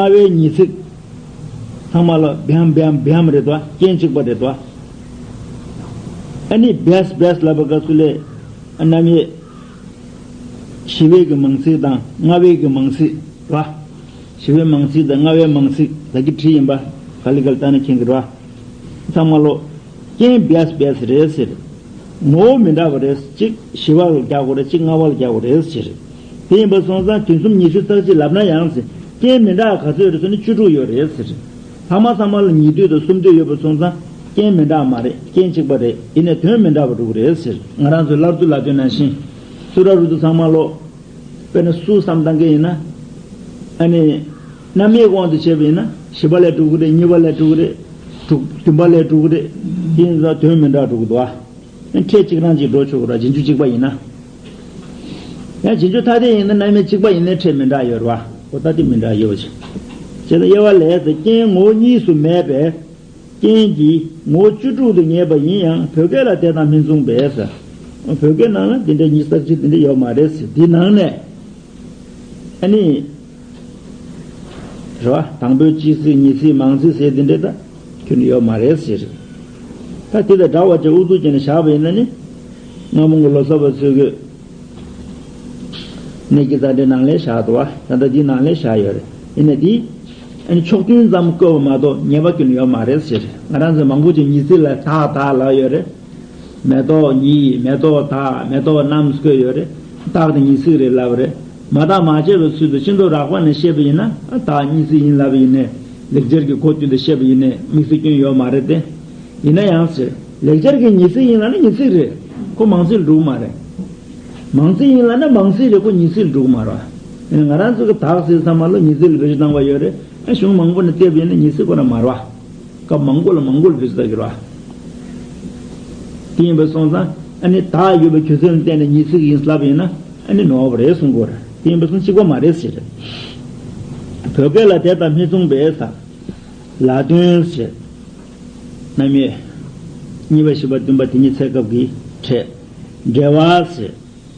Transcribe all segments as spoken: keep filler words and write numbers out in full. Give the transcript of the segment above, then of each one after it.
ལྔ་བའི་ཉི་ཚིག་ཚང་མ་ལ་བེམ་བེམ་བེམ་རེད་དོ། རྐྱེན་གཅིག་པ་རེད་དོ། ཨ་ནི་བེས་བེས་ལབ་པའི་སྐབས་སུ་ལས་རྣམ་དབྱེ་བཞི་པའི་གི་མང་ཚིག་དང་ལྔ་བའི་གི་མང་ཚིག་རེད་བ། བཞི་པའི་མང་ཚིག་དང་ལྔ་བའི་མང་ཚིག་ད་གི་བྲིས་ཡིན་པ། ག་ལེ་ག་ལེ་ལྟ་ན་མཁྱེན་གི་རེད་བ། ཚང་མ་ལོ། རྐྱེན་བེས་བེས་རེད་ཟེར། ངོ་བོ་མི་འདྲ་བ་རེད། གཅིག་བཞི་པ་ལ་རྒྱག་དགོས་རེད། གཅིག་ལྔ་པ་ལ་རྒྱག་དགོས་རེད་ཟེར། དེ་ཡིན་པ་སོང་ཙང་དུས་གསུམ་ཉི་ཤུ་རྩ་གཅིག་ལབ་ན་ཡང་ཟེར། རྐྱེན་མི་འདྲ་ག་ཚོད་རེད་ཟེར་ན་བཅུ་དྲུག་ཡོད་རེད་ཟེར། ཚང་མ་ཚང་མ་ལ་ཉིས་བསྡུས་དང་སུམ་བསྡུས་ཡོད་པ་སོང་ཙང་རྐྱེན་མི་འདྲ་མ་རེད། རྐྱེན་གཅིག་པ་རེད། ཡིན་ནའི་དོན་མི་འདྲ་བ་འགྲོ་གི་རེད་ཟེར། ང་རང་ཚོའི་སླར་བསྡུ་ལབ་དོན་ནང་བཞིན། སུ་ར་རུ་དུ་ཚང་མ་ལོ། དཔེར་ན་སུ་བསམ་བཏང་གི་ཡིན་ན། ཨ་ནི། རྣམ་དབྱེའི་དབང་དུ་བྱས་པ་ཡིན་ན་བཞི་པ་ལས་འགྲོ་གི་རེད། གཉིས་པ་ལས་འགྲོ་གི་རེད། དྲུག་བདུན་པ་ལས་འགྲོ་གི་རེད། དེ་ཡིན་ཙང་དོན་མི་འདྲ་འགྲོ་གི་འདུག་ཨ། ཕྲད་གཅིག་རང་གཅིག་འགྲོ་ཆོག་གི་རེད། རྗེས་འཇུག་གཅིག་པ་ཡིན་ན། ཡང་རྗེས་འཇུག་ཐ་དད་ཡིན་ན་རྣམ་དབྱེ་གཅིག་པ་ཡིན་ནའི་ཕྲད་མི་འདྲ་ཡོད་རེད་བ། འོ་ད་དེ་མི་འདྲ་ཡོད་ཅིང་། བྱས་ན་དབྱེ་བ་ལས་ཟེར། རྐྱེན་ངོ་བོ་གཉིས་སུ་མེད་པས། རྐྱེན་གྱིས་ངོ་བོ་བཅུ་དྲུག་ཏུ་ངེས་པ་ཡིན་ཡང་བོད་སྐད་ལ་དེ་དང་མི་མཚུངས་པས་ཟེར། བོད་སྐད་ནང་ལ་འདི་འདྲའི་ཉི་ཤུ་རྩ་གཅིག་འདི་འདྲ་ཡོད་མ་རེད་ཟེར། འདི་ནང་ནས། ཨ་ནི། རེད་བ། དང་པོའི་གཅིག་ཚིག་གཉིས་ཚིག་མང་ཚིག་ཟེར་འདི་འདྲ་ད་ཁྱོན་ནས་ཡོད་མ་རེད་ཟེར། ད་དེ་དང་འདྲ་བ་ཅིག་ཨུ་ཚུགས་བྱས་ནས་བཞག་པ་ཡིན་ན་ནི། སྔ་མོ་གི་ལོ་ཙཱ་བ་ཚོས་གི་གནད་ཀྱི་རྩ་འགྲེལ་ནང་ལས་བཞག་འདུག་བ། ད་ལྟ་འདིའི་ནང་ལས་བཞག་ཡོད་རེད། ཡིན་ནའི་འདི། ཨ་ནི་ཕྱོགས་མཐུན་ཙམ་བཀོད་པ་མ་གཏོགས་ངེས་པ་ཀུན་ཡོད་མ་རེད་ཟེར། ང་རང་ཚོ་མང་པོ་ཅིག་ཉི་ཚིག་ལ་དག་དག་ལབ་ཡོད་རེད། མེ་ཏོག་ཉིད། མེ་ཏོག་དག་མེ་ཏོག་རྣམས་བཀོད་ཡོད་རེད། དག་དེ་ཉི་ཚིག་རེད་ལབ་རེད། མ་དག་མ་བྱས་པའི་ཚུལ་དུ་ཤིན་ཏུ་རགས་པ་ནས་བཤད་པ་ཡིན་ན་ཨ་དག་ཉི་ཚིག་ཡིན་ལབ་ཡིན་ནའི་ལེགས་སྦྱར་གྱི་གོ་བསྡུས་ཏེ་བཤད་པ་ཡིན་ནའི་དམིགས་བསལ་སྐྱོན་ཡོད་མ་རེད་དེ། ཡིན་ན་ཡང་ཟེར། ལེགས་སྦྱར་གྱི་ཉི་ཚིག་ཡིན་ལབ་ན་ཉི་ཚིག་རེད། ཁོ་མང་ཚིག་ལ་འགྲོ་གི་མ་རེད། མང་ཚིག་ཡིན་ལབ་ན་མང་ཚིག་རེད། ཁོ་ཉི་ཚིག་ལ་འགྲོ་གི་མ་རེད། ཡིན་ན་ང་རང་ཚོ་གི་དག་ཟེར་ཚང་མ་ལོ་ཉི་ཚིག་ལ་བེད་སྤྱོད་བཏང་བ་ཡོད་རེད། ཨ་གཞུང་མང་པོ་ནས་བལྟས་པ་ཡིན་ན་ཉི་ཚིག་ཁོ་ན་མ་རེད་བ། སྐབས་མང་པོ་ལ་མང་པོ་ལ་བེད་སྤྱོད་བཏང་གི་རེད་བ། དེ་ཡིན་པ་སོང་ཙང་ཨ་ནི་དག་ཡོད་པའི་རྒྱུ་མཚན་ལ་བརྟེན་ནས་ཉི་ཚིག་ཡིན་ལབ་ཡིན་ན་ཨ་ནི་ནོར་བ་རེད་གསུང་གི་རེད། དེ་ཡིན་པ་སོང་གཅིག་པ་མ་རེད་ཟེར། བོད་སྐད་ལ་དེ་དང་མི་མཚུངས་པས་ཟེར། ལ་དོན་ཟེར། རྣམ་དབྱེ། གཉིས་པ་བཞི་པ་བདུན་པ་དེ་ཉིད་ཚེ་སྐབས་ཀྱི་ཕྲད། འབྲེལ་བ་ཟེར།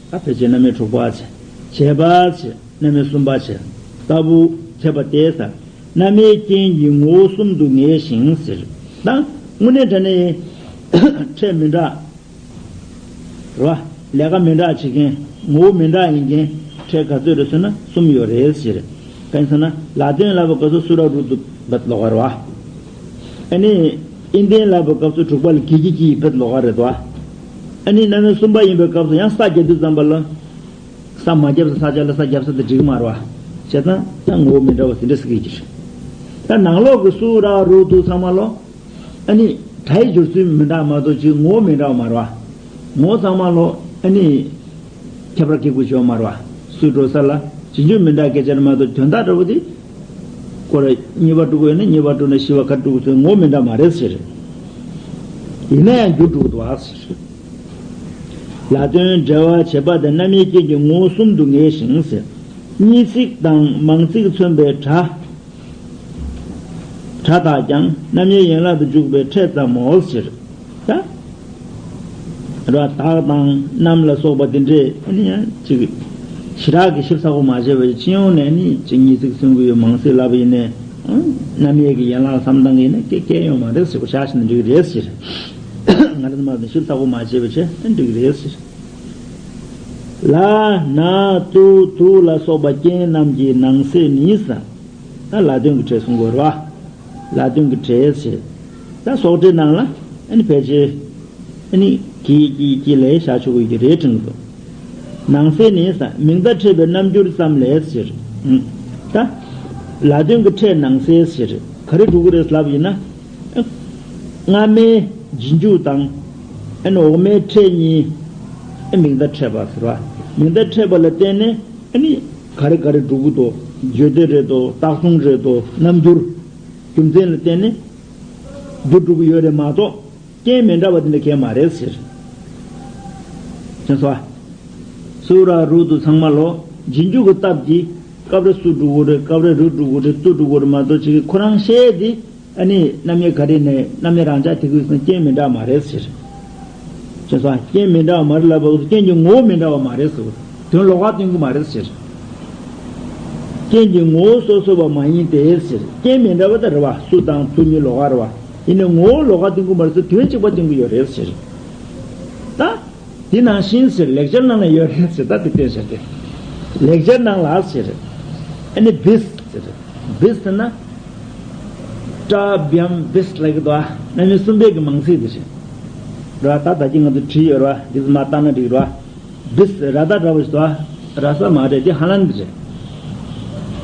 ད་ཕལ་ཆེར་རྣམ་དབྱེ་དྲུག་པ་ཟེར། བྱེད་པ་ཟེར། རྣམ་དབྱེ་གསུམ་པ་ཟེར། ལྟ་བུ། བྱེད་པ་སྟེ་ཟེར། རྣམ་དབྱེའི་རྐྱེན་གྱིས་ངོ་བོ་གསུམ་དུ་ངེས་ཤིང་ཟེར། ད་དངོས་གནས་དྲང་གནས་ཕྲད་མི་འདྲ། རེད་བ། ལས་ཀ་མི་འདྲ་བྱེད་མཁན། ངོ་བོ་མི་འདྲ་ཡིན་མཁན་ཕྲད་ག་ཚོད་རེད་ཟེར་ན་གསུམ་ཡོད་རེད་ཟེར། གང་ཡིན་ཟེར་ན་ལ་དོན་ལབ་པའི་སྐབས་སུ་སུ་ར་རུ་དུ་བད་ལོག་ག་རེད་བ། ཨ་ནི་ཨིན་ཏན་ལབ་པའི་སྐབས་སུ་དྲུག་པ་ལ་གི་གི་གི་བད་ལོག་ག་རེད་བ། ཨ་ནི་རྣམ་དབྱེ་གསུམ་པ་ཡིན་པའི་སྐབས་སུ་ཡང་ས་རྒྱབ་དུས་ཙམ་པ་ལ། ས་མ་རྒྱབ་ས་ས་ཆ་ལ་ས་རྒྱབ་ས་དེ་འགྲིག་གི་མ་རེད་བ། བྱས་ཙང་ཡང་ངོ་བོ་མི་འདྲ་བ་དེ་འདྲ་ཟེར་གི་ཡོད་ཀྱི་རེད། ད་ནང་ལོགས་ཀྱི་སུ་ར་རུ་དུ་ཚང་མ་ལོ། ཨ་ནི་སྒྲའི་སྦྱོར་ཚུལ་མི་འདྲ་མ་གཏོགས་ཅིག་ངོ་བོ་མི་འདྲ་བ་མ་རེད་བ། ངོ་བོ་ཚང་མ་ལོ་ཨ་ནི་ཁྱད་པར་གེགས་བྱེད་ཡོད་མ་རེད་བ། སུ་འགྲོ་ས་ལ་རྗེས་འཇུག་མི་འདྲ་སྐད་ཆ་རེད་མ་གཏོགས་དོན་དག་འདྲ་བོ་དེ་སྐོར་གཉིས་པ་དྲུག་པ་ཡོད་ན་གཉིས་པ་དྲུག་ན་བཞི་པ་ཁ་དྲུག་ཚོའི་ངོ་བོ་མི་འདྲ་མ་རེད་ཟེར། ཡིན་ན་ཡང་འགྱུར་འགྲོ་གི་འདུག་ཨ་ཟེར། ལ་དོན་འབྲེལ་བ་བྱེད་པ་དང་རྣམ་དབྱེའི་རྐྱེན་གྱིས་ངོ་བོ་གསུམ་དུ་ངེས་ཤིང་ཟེར། གཉིས་ཚིག་དང་མང་ཚིག་མཚོན་པའི་སྒྲ། སྒྲ་དག་ཀྱང་རྣམ་དབྱེའི་ཡན་ལག་ཏུ་འཇུག་པའི་ཕྲད་ཙམ་མོ་ཟེར། ད། ར་དག་དང་རྣམ་ལ་སོགས་པ་འདི་འདྲས་ཨ་ནི་ཡང་ཅིག་ཞེ་དྲག་གི་ཞིབ་ཚགས་པོ་མ་བྱས་པ་ཡིན་ཕྱི་ཡོང་ནས་ནི་ཅིག་གཉིས་ཚིག་གསུང་གི་ཡོད་མང་ཚིག་ལབ་པ་ཡིན་ནས་རྣམ་དབྱེ་གི་ཡན་ལག་བསམ་སྟངས་ཡིན་ན་སྐད་སྐད་ཡོང་མ་རེད་ཟེར་བ་བཞག་ཤིང་འགྲིག་རེད་ཟེར། ང་རང་མ་དང་ཞིབ་ཚགས་པོ་མ་བྱས་པ་བྱས་ན་འགྲིག་རེད་ཟེར། ལ་ན་ཏུ་དུ་ལ་སོགས་པ་རྐྱེན་རྣམས་ཀྱི་ནང་གསེས་ནི་ས། ད་ལ་དོན་གྱི་ཕྲད་གསུང་དགོས་རེད་བ། ལ་དོན་གྱི་ཕྲད་ཟེར། ད་སོགས་ཕྲད་ནང་ལ་ཨ་ནི་ཕལ་ཆེར་ཨ་ནི་གི་གི་གི་ལས་བཞག་ཆོག་གི་རེད་དྲན་གི་འདུག་ནང་གསེས་ནི་ས་མིང་མཐའ་ཕྲད་པའི་རྣམ་འགྱུར་ཙམ་ལས་ཟེར། ད་ལ་དོན་གྱི་ཕྲད་ནང་གསེས་ཟེར་ག་རེ་འགྲོ་གི་རེད་ལབ་ཡིན་ན། སྔ་མའི་རྗེས་འཇུག་དང་ཨ་ནི་འོག་མའི་ཕྲད་གཉིས་ཨ་མིང་མཐའ་ཕྲད་པ་ཟེར་བ། མིང་མཐའ་ཕྲད་པ་ལ་བརྟེན་ནས། ཨ་ནི། ག་རེ་ག་རེ་འགྲོ་གི་འདུག་བརྗོད་བདེ་རེད་དོ། རྟགས་མཚུངས་རེད་དོ། རྣམ་འགྱུར། རྒྱུ་མཚན་ལ་བརྟེན་ནས། འགྱུར་འགྲོ་གི་ཡོད་རེད་མ་གཏོགས། རྐྱེན་མི་འདྲ་བ་དེ་འདྲ་གང་ཡང་མ་རེད་ཟེར། ཅེས་སོ། སུ་ར་རུ་དུ་ཚང་མ་ལོ། རྗེས་འཇུག་གི་སྟབས་ཀྱིས། སྐབས་རེ་སུ་འགྲོ་གི་རེད། སྐབས་རེ་རུ་འགྲོ་གི་རེད། ཏུ་འགྲོ་གི་རེད་མ་གཏོགས་ཅིག་ཁོ་རང་བཤད་དེ། ཨ་ནི་རྣམ་དབྱེ་ག་རེ་ནས་རྣམ་དབྱེ་རང་འཇགས་དེ་ཁུལ་སོང་རྐྱེན་མི་འདྲ་བ་མ་རེད་ཟེར། ཅེས་སོ། རྐྱེན་མི་འདྲ་བ་མ་རེད་ལབ་པ་རྐྱེན་གྱི་ངོ་བོ་མི་འདྲ་བ་མ་རེད་ཟེར། དོན་ལོགས་ཀ་སྟོན་གྱི་མ་རེད་ཟེར། རྐྱེན་གྱི་ངོ་བོ་སོ་སོ་བ་མ་ཡིན་ཏེ་ཟེར། རྐྱེན་མི་འདྲ་བ་དང་རེད་བ། སུ་དང་སུ་གཉིས་ལོགས་ཀ་རེད་བ། ཡིན་ནའི་ངོ་བོ་ལོགས་ཀ་བསྟན་གྱི་མ་རེད་ཟེར། དོན་གཅིག་པ་བསྟན་གྱི་ཡོད་རེད་ཟེར། ད་དེ་ནང་བཞིན་ཟེར། ལེགས་སྦྱར་ནང་ལ་ཡོད་རེད་ཟེར། ད་དེ་བསྟན་ཟེར་ཏེ། ལེགས་སྦྱར་ནང་ལ་ཟེར། ཨ་ནི་བིས་ཟེར། བིས་ཟེར་ན། ཀྲ་བྱམས་བིས་ལབ་ཀྱི་འདུག་ཨ། རྣམ་དབྱེ་གསུམ་པའི་གི་མང་ཚིག་དེ་རེད། ར་ད་ད་གིན་ང་ཚོ་བྲིས་ཡོད་ར། འདི་ཚོ་མར་བལྟས་ན་འགྲིག་ར། བིས་ར་ད་འདྲ་བོ་ཞིག་འདུག་ཨ། ར་ས་མ་རེད། འདི་ཧ་ལན་དེ་རེད།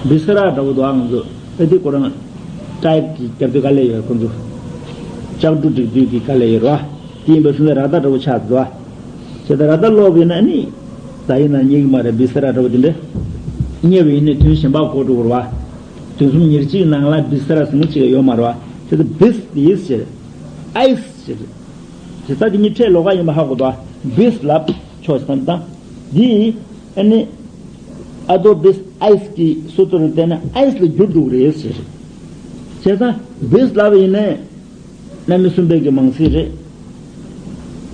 བིས་ར་འདྲ་བོ་འདུག་ཨ། ང་ཚོ་ད་འདི་ཁོ་རང་ཊའིབ་ཀྱི་རྒྱབ་དུས་ག་ལེ་ཡོད། ཁོ་ཚོ་ལྕགས་འབྲུ་སྒྲིག་དུས་ཀྱི་ག་ལེ་ཡོད་ར། དེ་ཡིན་པ་སོང་ཙང་ར་ད་འདྲ་བོ་ཆགས་འདུག་ཨ། བྱས་ཙང་ར་ད་ཀློག་པ་ཡིན་ན་ནི། ད་ཡིན་ན་རྙེད་ཀྱི་མ་རེད། བིས་ར་འདྲ་བོ་དེ་འདྲ། རྙེད་པ་ཡིན་ནའི་དོན་གཞན་པ་གོ་འགྲོ་གི་རེད་བ། དོན་གསུམ་ཉེར་གཅིག་ནང་ལ་བིས་ར་ཟེར་མཁན་གཅིག་ཡོད་མ་རེད་བ། དེ་ཚོ་བིས་དེ་ཟེར། ཨའིས་ཟེར། དེ་ལྟ་དེ་གཉིས་ཕྲད་ལོགས་ཀ་ཡིན་པ་ཧ་གོ་འདུག་བ། བིས་ལབ་ཆོག་བསམ་དང་། འདི་ཨ་ནི་ཨ་དོ་བིས་ཨའིས་ཀྱི་སུ་ཏུ་རུ་བལྟས་ན་ཨའིས་ལ་བསྒྱུར་འདུག་རེད་ཟེར། བྱས་ཙང་བིས་ལབ་པ་ཡིན་ནའི། རྣམ་དབྱེ་གསུམ་པའི་གི་མང་ཚིག་རེད།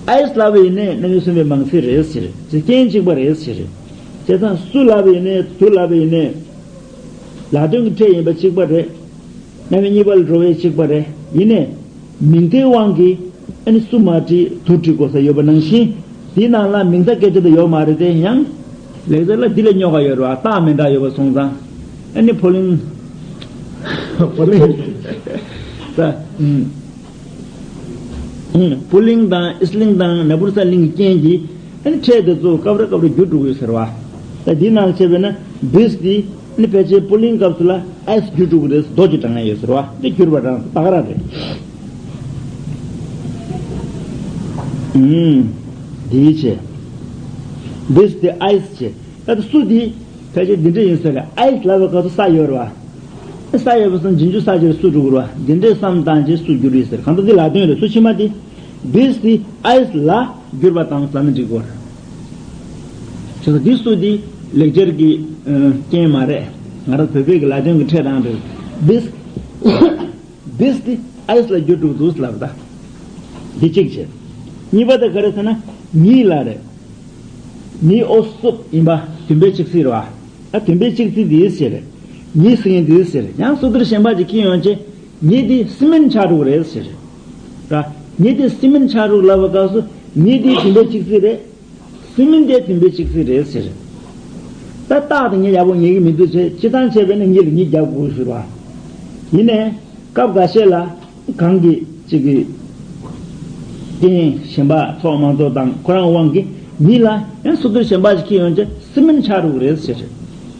ཨའིས་ལབ་པ་ཡིན་ནའི་རྣམ་དབྱེ་གསུམ་པའི་མང་ཚིག་རེད་ཟེར། དེ་རྐྱེན་གཅིག་པ་རེད་ཟེར། བྱས་ཙང་སུ་ལབ་པ་ཡིན་ནའི་དུ་ལབ་པ་ཡིན་ནའི། ལ་དོན་གྱི་ཕྲད་ཡིན་པ་གཅིག་པ་རེད། རྣམ་དབྱེ་གཉིས་པ་ལ་འགྲོ་བའི་གཅིག་པ་རེད། ཡིན་ནའི། མིང་མཐའི་དབང་གིས་ཨ་ནི་སུ་མ་བྲིས་དུ་བྲིས་དགོས་ས་ཡོད་པ་ནང་བཞིན། དེའི་ནང་ལ་མིང་མཐའ་སྐད་ཆ་དེ་ཡོད་མ་རེད་དེ། ཡང་ལེགས་སྦྱར་ལ་འདི་ལ་རྙོག་ག་ཡོད་རེད་བ། རྟགས་མི་འདྲ་ཡོད་པ་སོང་ཙང་། ཨ་ནི་ཕོ་ལིང་། ཕོ་ལིང་། ད། ཨུམ། ཨུམ། པུ་ལིང་དང་ཨིས་ལིང་དང་ན་པུར་ས་ལིང་གི་རྐྱེན་གྱིས་ཨ་ནི་ཕྲད་དེ་ཚོ་སྐབས་རེ་སྐབས་རེ་འགྱུར་འགྲོ་གི་ཡོད་ཟེར་བ། ད་འདི་ནང་བྱས་པས་ན་བིས་འདི་ཨ་ནི་ཕལ་ཆེར་པུ་ལིང་སྐབས་སུ་ལ་ཨའིས་འགྱུར་འགྲོ་གི་རེད། མདོ་ཅིག་དྲངས་ཡ་ཡོད་ཟེར་བ། འདི་འགྱུར་བ་དྲངས་ད་ག་རང་རེད། ཨུམ། འདིའི་ཆེ། བིས་དེ་ཨའིས་ཆེ། ད་ལྟ་སུ་དེ་ཕལ་ཆེར་འདི་འདྲ་ཡིན་ས་རེད། ཨའིས་ལབ་པའི་སྐབས་སུ་ས་ཡོད་རེད་བ། ས་ཡོད་པ་སོང་རྗེས་འཇུག་ས་ཅིག་སུ་འགྲོ་གི་རེད་བ། འདི་འདྲའི་བསམ་བཏང་རྗེས་སུ་འགྱུར་ཡོད་ཟེར། གང་ལྟར་འདི་ལ་དོན་རེད། སུ་ཕྱི་མ་དེ་བིས་དེ་ཨའིས་ལ་འགྱུར་བ་དང་ཟ་ན་འགྲིག་གོ། བྱས་ཙང་འདི་སུ་དེ་ལེགས་སྦྱར་གྱི་རྐྱེན་མ་རེད། ང་རང་བོད་པའི་གི་ལ་དོན་གྱི་ཕྲད་རང་རེད། བིས། བིས་དེ་ཨའིས་ལ་འགྱུར་འགྲོ་འདུག་ལབ་ད། འདི་གཅིག་བྱས། གཉིས་པ་དེ་ག་རེ་ཟེར་ན། ཉིད་ལ་རེད། ཉིད་ཨོ་སུབ་ཡིན་པ་བདུན་པའི་གཅིག་ཚིག་རེད་བ། ཨ་བདུན་པའི་གཅིག་ཚིག་འདི་ཟེར། ཉིད་ཟེར་མཁན་འདི་ཟེར། ཡང་སུ་དུར་གཞན་པ་ཅིག་ཁྱེར་ཡོང་རྗེས་ཉིད་འདི་སི་མིན་ཆགས་འགྲོ་གི་རེད་ཟེར། ར། ཉིད་འདི་སི་མིན་ཆགས་འགྲོ་ལབ་པའི་སྐབས་སུ་ཉིད་འདི་བདུན་པའི་གཅིག་ཚིག་རེད། སི་མིན་དེ་བདུན་པའི་གཅིག་ཚིག་རེད་ཟེར། ད་རྟགས་དེ་ངས་ཡག་པོ་ངེས་ཀྱི་མི་འདུག་ཅེས་སྤྱིར་བཏང་བྱས་པས་ན་ཉིད་ལ་ཉིད་རྒྱག་དགོས་ཟེར་བ། ཡིན་ནའི། སྐབས་འགའ་ཤས་ལ་གང་གི་གཅིག་གི་རྐྱེན་གཞན་པ་ཚོགས་མ་ཚོགས་དང་ཁོ་རང་དབང་གིས་ཉིད་ལ་ཡང་སུ་དུར་གཞན་པ་ཞིག་ཁྱེར་ཡོང་ཅེས་སི་མིན་ཆགས་འགྲོ་གི་རེད་ཟེར།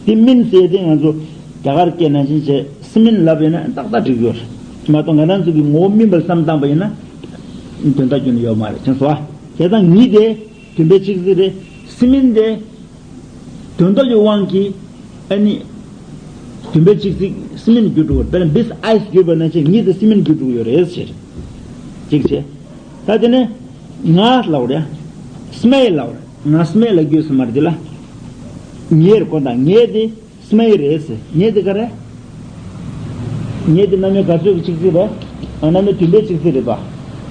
དེ་མིན་ཟེར་དེ་ང་ཚོ་རྒྱ་གར་སྐད་ནང་བཞིན་བྱས་སི་མིན་ལབ་ཡོད་ན་ཏག་ཏག་འགྲིག་ཡོད་རེད། མ་གཏོགས་ང་རང་ཚོ་གི་ངོ་བོ་སྨིན་པར་བསམ་བཏང་པ་ཡིན་ན་དོན་དག་ཁྱོན་ནས་ཡོད་མ་རེད། ཁྱེད་ཚོ་བྱས་ཙང་ཉིད་དེ། བདུན་པའི་གཅིག་ཚིག་རེད། སི་མིན་དེ། དོན་དག་གི་དབང་གིས་ཨ་ནི། བདུན་པའི་གཅིག་ཚིག་སི་མིན་འགྱུར་འགྲོ་བ། དཔེར་ན་བིས་ཨའིས་བརྗོད་པ་ནང་བཞིན་ཉིད་དེ་སི་མིན་འགྱུར་འགྲོ་ཡོད་རེད་ཟེར། གཅིག་བྱས། ད་དེ་ནས་ང་ལབ་རེད། སྨྲས་ལབ་རེད། ང་སྨྲས་ལ་བརྗོད་སི་མར་དེ་ལ། ངེར་གོ་ད་ངེ་དེ། སྨྲས་རེད་ཟེར། ངེ་དེ་ག་རེ། ངེ་དེ་རྣམ་དབྱེ་ག་ཚོད་ཀྱི་གཅིག་ཚིག་རེད། ཨ་རྣམ་དབྱེ་བདུན་པའི་གཅིག་ཚིག་རེད་པ།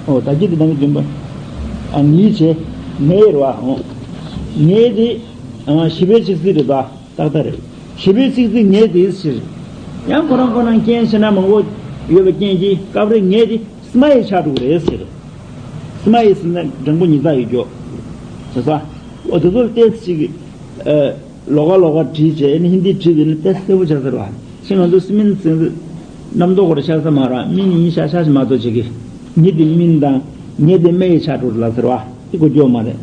ཨོ་ད་གི་དེ་རྣམ་དབྱེ་བདུན་པ། ཨ་ངེ་བྱས། ངེ་རེད་པ། ཨོ། ངེ་དེ། ཨ་བཞི་པའི་གཅིག་ཚིག་རེད་པ། ཏག་ཏག་རེད། བཞི་པའི་གཅིག་ཚིག་ངེ་དེ་ཟེར། ཡང་ཁོ་རང་ཁོ་རང་རྐྱེན་ཕྱི་ན་མང་པོ་ཡོད་པའི་རྐྱེན་གྱིས་སྐབས་རེ་ངེ་དེ་སྨྲས་ཆགས་འགྲོ་གི་རེད་ཟེར། སྨྲས་ཟེར་ན་འགྲེང་བུ་ཉིས་རྩ་ཡོད་རྒྱུ། བྱས་ཙང་། ཨོ་དེ་ཚོ་ཏོག་ཙམ་ཅིག་ཨ། ལོགས་ཀ་ལོགས་ཀ་བྲིས་བྱས་ནི་ཧིན་དི་བྲིས་པས་ནི་དཔེ་གསལ་པོ་ཆགས་ཟེར་བ། ཕྱིན་ང་ཚོ་སི་མིན་ཟེར་རྣམ་རྟོག་སྐོར་ཆགས་ས་མ་ར་མིན་ཡིན་ཤག་ཤག་ཞིག་མ་གཏོགས་བྱེད་ཀྱི། ཉིད་དེ་སྨིན་དང་ཉེ་དེ་སྨྲས་ཆགས་འགྲོ་ལ་ཟེར་བ་དེ་གོ་རྒྱུ་མ་རེད།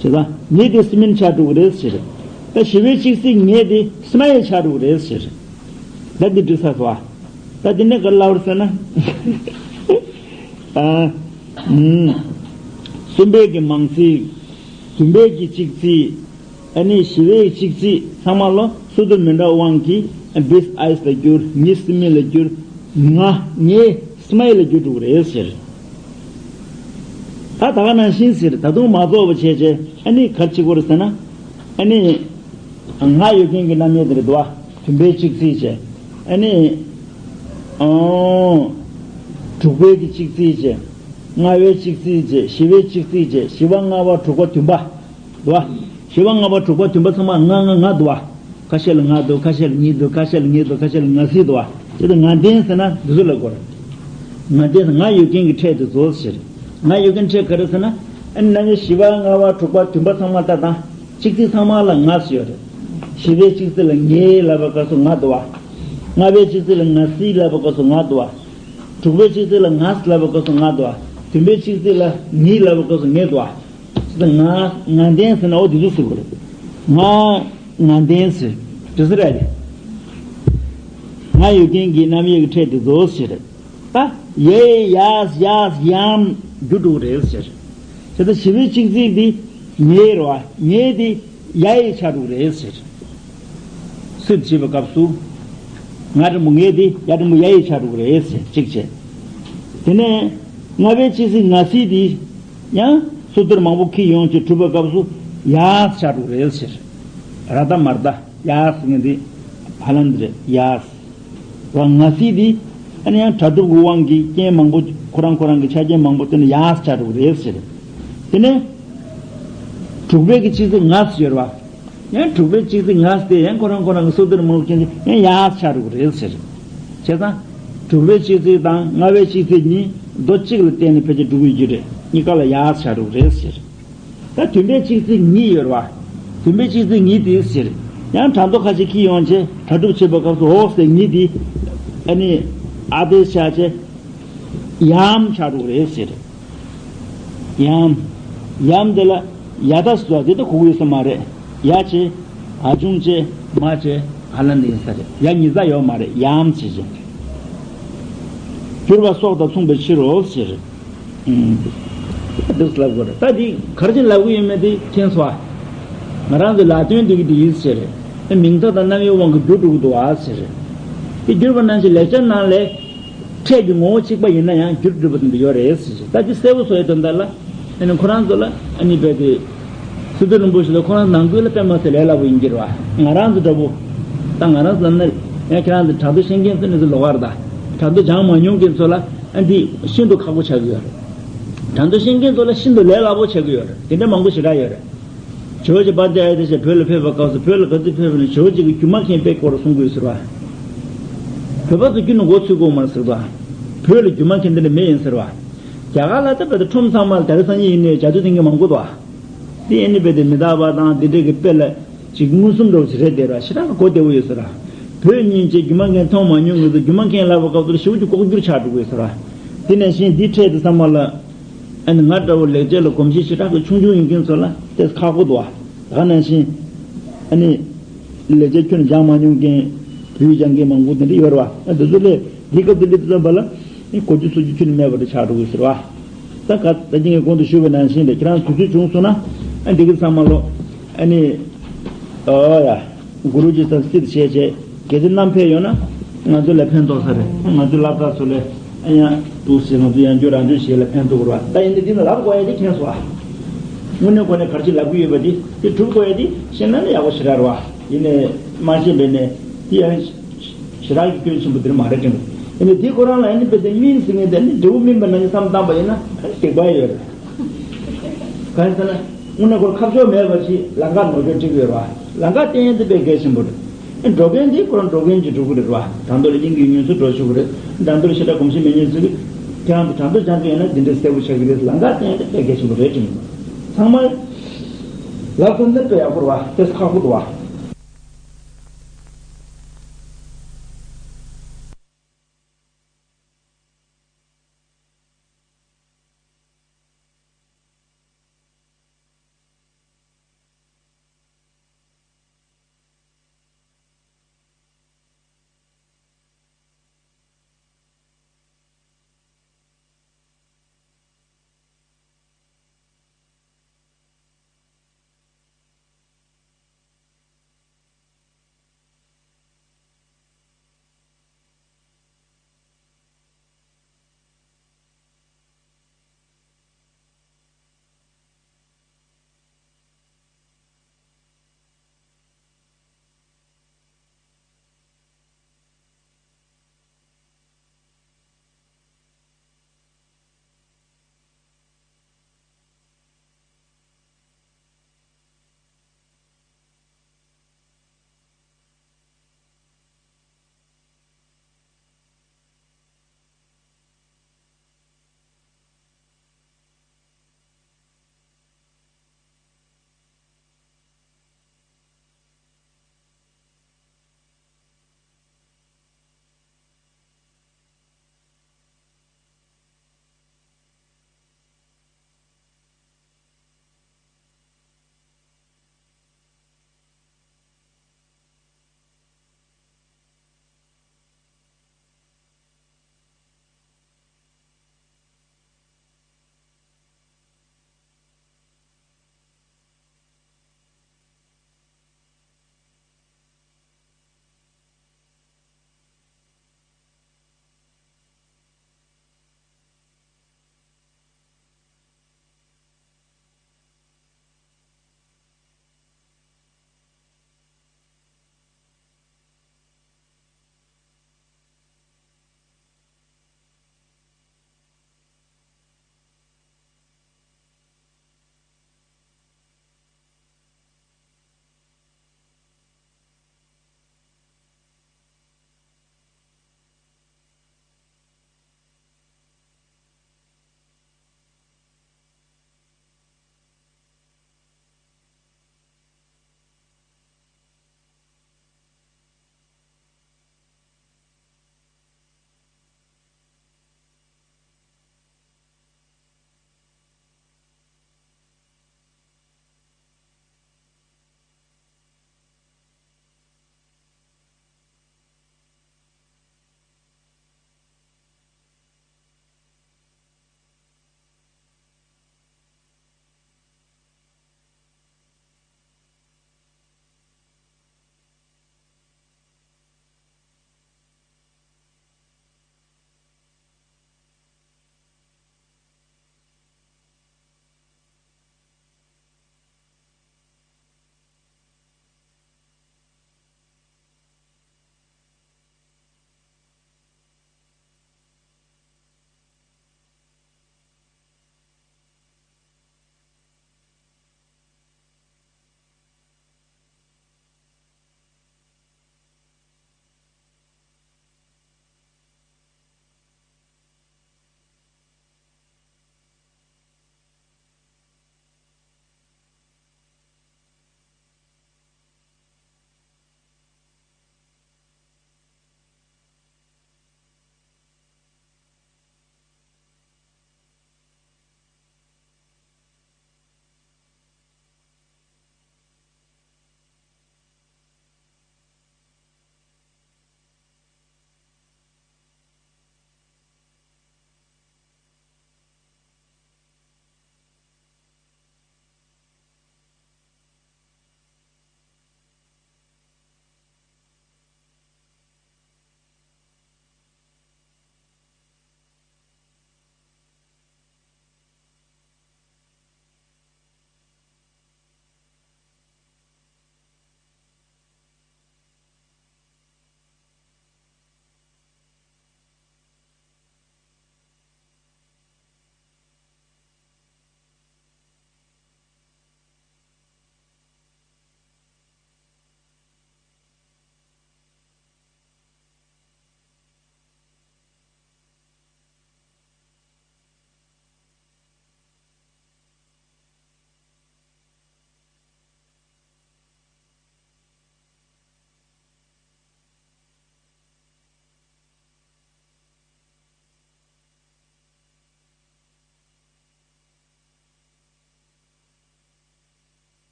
བྱས་ཙང་ཉེ་དེ་སི་མིན་ཆགས་འགྲོ་གི་རེད་ཟེར། ད་བཞི་པའི་གཅིག་ཚིག་ཉེ་དེ་སྨྲས་ཆགས་འགྲོ་གི་རེད་ཟེར། ད་འདི་འགྲིག་ས་སོ། ད་འདི་ནས་ག་ལབ་རེད་ཟེར་ན། ཨ། ཨུམ། གསུམ་པའི་གི་མང་ཚིག་བདུན་པའི་གི་གཅིག་ཚིག་ཨ་ནི་བཞི་པའི་གཅིག་ཚིག་ཚང་མ་ལོ་སུ་དུ་མི་འདྲ་དབང་གིས་བིས་ཨའིས་ལ་བསྒྱུར། ཉིད་སི་མིན་ལ་བསྒྱུར། ང་ངེ་སྨྲས་ལ་བསྒྱུར་འགྲོ་གི་རེད་ཟེར། ད་ད་ག་ནང་བཞིན་ཟེར། ད་དུང་མ་རྫོགས་པ་བྱས་བྱས་ཨ་ནི་ག་རེ་བྱེད་དགོས་རེད་ཟེར་ན། ཨ་ནི། ང་ཡོད་མཁན་གྱི་རྣམ་དབྱེ་དེ་རེད་དོ། བདུན་པའི་གཅིག་ཚིག་བྱས། ཨ་ནི། ཨོ། དྲུག་པའི་གི་གཅིག་ཚིག་བྱས། ལྔ་པའི་གཅིག་ཚིག་བྱས། བཞི་པའི་གཅིག་ཚིག་བྱས། བཞི་པ་ལྔ་པ་དྲུག་པ་བདུན་པ། དོ། བཞི་པ་ལྔ་པ་དྲུག་པ་བདུན་པ་ཚང་མ་ང་ང་ང་དོ། ཁ་ཤས་ལ་ང་འདུག་ཁ་ཤས་ལ་གཉིས་འདུག་ཁ་ཤས་ལ་ངེས་འདུག་ཁ་ཤས་ལ་ང་སྲིད་འདུག་བ། དེ་ལ་ང་ལྡན་ཟེར་ན་འདི་ཚོ་ལ་གོ་རེད། ང་ལྡན་ཟེར་ང་ཡོད་མཁན་གྱི་ཕྲད་དེ་ཚོ་ཟེར། ང་ཡོད་མཁན་ཕྲད་ག་རེ་ཟེར་ན། ཨ་ནི་རྣམ་དབྱེ་བཞི་པ་ལྔ་པ་དྲུག་པ་བདུན་པ་ཚང་མ་ལྟ་དང་། གཅིག་ཚིག་ཚང་མ་ལ་ང་ཟེར་ཡོད་རེད། བཞི་པའི་གཅིག་ཚིག་ལ་ངའི་ལབ་པའི་སྐབས་སུ་ང་འདུག་བ། ལྔ་པའི་གཅིག་ཚིག་ལ་ང་སྲིད་ལབ་པའི་སྐབས་སུ་ང་འདུག་བ། དྲུག་པའི་གཅིག་ཚིག་ལ་ང་ལབ་པའི་སྐབས་སུ་ང་འདུག་བ། བདུན་པའི་གཅིག་ཚིག་ལ་ངའི་ལབ་པའི་སྐབས་སུ་ངས་འདུག་བ། ང་ང་ལྡན་ཟེར་ན་འོ་དེ་ཚོ་ཟེར་དགོས་རེད། ང་ང་ལྡན་ཟེར། དེ་ཚོ་རེད། ང་ཡོད་མཁན་གྱི་རྣམ་དབྱེ་གི་ཕྲད་དེ་ཚོ་ཟེར། ད་ཡའི་ཡས་ཡས་ཡམ་རྒྱུ་འགྲོ་གི་རེད་ཟེར། དེ་ལྟར་བཞི་པའི་གཅིག་ཚིག་འདི་ངའི་རེད་བ། ངའི་འདི་ཡའི་ཆགས་འགྲོ་གི་རེད་ཟེར། སུས་བྱེད་པའི་སྐབས་སུ། ང་འདྲ་མོ་ངའི་འདི་ཡ་འདྲ་མོ་ཡའི་ཆགས་འགྲོ་གི་རེད་ཟེར་གཅིག་བྱས། དེ་ནས་ལྔ་པའི་གཅིག་ཚིག་ང་སྲིད་འདི་ཡང་སོ་ཐར་མང་པོ་ཁྱེར་ཡོང་བྱས་གྲུབ་པའི་སྐབས་སུ་ཡས་ཆགས་འགྲོ་གི་རེད་ཟེར། ར་ད་མར་ད་ཡས་ཟེར་མཁན་འདི་ཧ་ལམ་འདི་རེད། ཡས། རང་ང་སྲིད་འདི། ཨ་ནི་ཡང་སྒྲ་སྒྲུབ་ཀྱི་དབང་གིས་རྐྱེན་མང་པོ་ཁོ་རང་ཁོ་རང་གི་ཆ་རྐྱེན་མང་པོ་དེ་ནི་ཡས་ཆགས་འགྲོ་གི་རེད་ཟེར། དེ་ནས། དྲུག་པའི་གི་གཅིག་ཚིག་ང་ཟེར་བ། ཡང་དྲུག་པའི་གཅིག་ཚིག་ང་ཟེར་ཡང་ཁོ་རང་ཁོ་རང་གི་སོ་ཐར་མང་པོ་རྐྱེན་གྱིས་ཡང་ཡས་ཆགས་འགྲོ་གི་རེད་ཟེར། བྱས་ཙང་། དྲུག་པའི་གཅིག་ཚིག་དང་ལྔ་པའི་གཅིག་ཚིག་གཉིས་མདོ་གཅིག་ལ་བརྟེན་ནས་ཕལ་ཆེར་འགྲོ་གི་ཡོད་རྒྱུ་རེད། གཉིས་ཀ་ལ་ཡས་ཆགས་འགྲོ་གི་རེད་ཟེར། ད་བདུན་པའི་གཅིག་ཚིག་ཉིད་ཡོད་རེད་བ། བདུན་པའི་གཅིག་ཚིག་ཉིད་དེ་ཟེར། ཡང་དྲ་མདོ་ཁ་ཤས་ཁྱེར་ཡོང་བྱས་གྲ་སྒྲུབ་བྱེད་པའི་སྐབས་སུ་འོག་ཟེར་ཉིད་དེ། ཨ་ནི། ཨ་དེ་ཆགས་བྱས། ཡམ་ཆགས་འགྲོ་གི་རེད་ཟེར། ཡམ། ཡམ་དེ་ལ་ཡ་ད་ཟེར་བ་དེ་ད་གོ་གི་ཡོད་ས་མ་རེད། ཡ་བྱས། འ་ཆུང་བྱས། མ་བྱས། ཧ་ལམ་འདི་ཡིན་ས་རེད། ཡ་ཉིས་ས་ཡོད་མ་རེད། ཡམ་བྱས་བྱས། གྱུར་པ་སྲོག་དང་མཚུངས་པའི་ཕྱིར་རོ་ཟེར། ཨུམ། འདུག་ལབ་དགོས་རེད། ད་འདི་ག་རེ་བྱས་ལབ་གི་ཡོད་མེད་དེ་མཁྱེན་སོང་ཨ། ང་རང་ཚོའི་ལ་དོན་འདི་གི་འདི་ཡིན་ཟེར། ཨེ་མིང་མཐའ་དང་རྣམ་དབྱེའི་དབང་གིས་འགྱུར་འགྲོ་གི་འདུག་ཨ་ཟེར། དེ་གྱུར་པ་ནང་བཞིན་ལེགས་སྦྱར་ནང་ལས། ཕྲད་ཀྱི་ངོ་བོ་གཅིག་པ་ཡིན་ན་ཡང་འགྱུར་འགྲོ་བ་དེ་འདྲ་ཡོད་རེད་ཟེར། ད་འདི་གསལ་པོ་བཟོ་ཡའི་དོན་དག་ལ། ཨ་ནི་ཁོ་རང་ཚོ་ལ་ཨ་ནི་རྦད་དེ། སི་ཏུ་རིན་པོ་ཆེ་ལ་ཁོ་རང་ནང་ཁུལ་ལ་དཔེ་མ་སྲིད་ལས་སླ་པོ་ཡིན་གྱི་རེད་བ། ང་རང་ཚོ་འདྲ་པོ། ད་ང་རང་ཚོ་ལབ་ན། ཡང་ཁྱེད་རང་ཚོ་དྲ་མདོ་ཤེས་མཁན་ཚོ་ནི་ཚོ་ལོགས་ཀར་ད། དྲ་མདོ་སྦྱང་མ་མྱོང་མཁན་ཚོ་ལ་ཨ་འདི་ཤིན་ཏུ་ཁག་པོ་ཆགས་ཀྱི་ཡོད་རེད། དྲ་མདོ་ཤེས་མཁན་ཚོ་ལ་ཤིན་ཏུ་ལས་སླ་པོ་ཆགས་ཀྱི་ཡོད་རེད། དེ་འདྲ་མང་པོ་ཞེ་དྲག་ཡོད་རེད། ཇོ་བོ་རྗེ་དཔལ་ལྡན་ཨ་ཏི་ཤ་བོད་ལ་ཕེབས་པའི་སྐབས་སུ་བོད་ལ་ག་ཚོད་ཕེབས་པ་ནས་ཇོ་བོ་རྗེ་གིས་སྒྱུ་མ་མཁན་དཔེ་སྐོར་གསུང་གི་ཡོད་ཟེར་བ། བོད་པ་ཚོ་ཁྱོན་ནས་མགོ་ཚོས་ཀྱི་ཡོད་མ་རེད་ཟེར་བ། བོད་ལ་སྒྱུ་མ་མཁན་དེ་འདྲ་མེད་ཡིན་ཟེར་བ། རྒྱ་གར་ལ་ད་བོད་དུ་ཁྲོམ་ཚང་མ་ལ་དེ་རིང་སང་ཉིན་ཡིན་ནའི་ཇ་དུ་ཐིང་གི་མང་པོ་འདུག་ཨ། དེ་ཨ་ནི་བོད་དེ་མི་རྟག་པ་དང་དེ་འདྲ་གི་དཔེ་ལ་ཅིག་མངོན་སུམ་འདྲ་བོ་ཞིག་རེད་དེ་ར་ཞེ་དྲག་གི་གོ་བདེ་བོ་ཡོད་ཟེར་ར། བོད་སྙིང་རྗེ་སྒྱུ་མ་མཁན་མཐོང་མ་མྱོང་ངེད་ཚོ་སྒྱུ་མ་མཁན་ལབ་པའི་སྐབས་དེར་ཞེ་པོ་ཅིག་ལྐོག་གྱུར་ཆགས་འགྲོ་གི་ཡོད་ཟེར་ར། དེ་ནང་བཞིན་འདི་འཕྲད་དེ་ཚང་མ་ལ། ཨ་ནི་ང་འདྲ་བོ་ལེགས་སྦྱར་ལ་གོམས་གཤིས་ཞེ་དྲག་གི་ཆུང་ཆུང་ཡིན་མཁན་ཚོ་ལ་ཏོག་ཙམ་ཁག་པོ་འདུག་ཨ། ད་ག་ནང་བཞིན། ཨ་ནི། ལེགས་སྦྱར་ཁྱོན་ནས་སྦྱང་མ་མྱོང་མཁན། བོད་ཡིག་སྦྱང་མཁན་མང་པོ་དེ་འདྲ་ཡོད་རེད་བ། ཨ་འདི་ཚོ་ལས་འདི་སྐབས་དེ་འདྲ་དུས་ཙམ་པ་ལ། ཨ་གོ་རྒྱུ་ཚོར་རྒྱུ་ཁྱོན་ནས་མེད་པ་འདྲ་ཆགས་འགྲོ་གི་ཟེར་བ། ད་ག་ད་ཅི་ངས་གོང་དུ་ཞུས་པ་ནང་བཞིན་རེད། ཁྱེད་རང་དུས་ཚོད་བྱུང་སོང་ན། ཨ་འདི་གི་ཚང་མ་ལོ། ཨ་ནི། ཨོ་ཡ། གུ་རུ་ཇི་ལྟར་སྲིད་བྱས་བྱས། གལ་ཏེ་རྣམ་ཕེབས་ཡོང་ན། ང་ཚོ་ལ་ཕན་ཐོགས་ས་རེད། ང་ཚོའི་སློབ་གྲྭ་ཚོ་ལ་ཡང་འདུག་ཟེར། ང་ཚོ་ཡང་བསྐྱར་རང་སྐྱོང་བྱེད་ལ་ཕན་ཐོགས་རེད་བ། ད་ཡིན་ཏེ་འདི་ན་ལབ་དགོས་ཡ་དེ་མཁྱེན་སོང་ཨ། དངོས་གནས་ཁོ་ནས་ག་རེ་ཅིག་ལབ་ཀྱི་ཡོད་པ་དེ་དེ་སྒྲུབ་དགོས་ཡ་དེ་ཤེས་ན་ནི་ཡག་པོ་ཞེ་དྲག་རེད་བ། ཡིན་ནའི་མ་ཤེས་པས་ནས་དེ་ཡང་ཞེ་དྲག་གི་སྐྱོན་ཆེན་པོ་དེ་མ་རེད་དྲན། ཡིན་ནའི་དེ་ཁོ་རང་ལ་ཡིན་ནི་དཔེ་དེ་སྨིན་ཟེར་མཁན་དེ་ནི་འབྲས་བུ་སྨིན་པ་ནང་བཞིན་བསམ་བཏང་པ་ཡིན་ན་སྡིག་པ་ཡོད་རེད། གང་ཡིན་ཟེར་ན། དངོས་གནས་ཁོར་ཁ་ཕྱོགས་མེད་པ་ཞིག་ལམ་ཁ་ནོར་སྐྱོན་འགྲིག་གི་ཡོད་རེད་བ། ལམ་ཁ་བསྟན་ཡས་དེ་དཔེ་གལ་ཆེན་པོ་རེད། ཨེ་འགྲོ་མཁན་དེ་ཁོ་རང་འགྲོ་མཁན་གྱིས་འགྲོ་གི་རེད་བ། དང་པོ་ལ་དབྱིངས་ཀྱི་ཡོན་ཚུལ་འགྲོ་ཆོག་གི་རེད། དང་པོ་ལ་ཞེ་དྲག་གོམས་གཤིས་མེད་མཁན་ཚོས་ཀྱིས་ཁྱེད་རང་ཚོ་དྲང་དོ་སྦྱང་གི་ཡོད་ན་འདི་འདྲའི་གསལ་པོ་ཆགས་ཀྱི་རེད། ལམ་ཁ་བསྟན་ཡས་དེ་དཔེ་གལ་ཆེན་པོ་རེད་དྲན་གྱི་འདུག་ཚང་མ་ལབ་ཐུབ་ན་དཔེ་ཡག་པོ་རེད་བ། དེ་ཁག་པོ་འདུག་བ།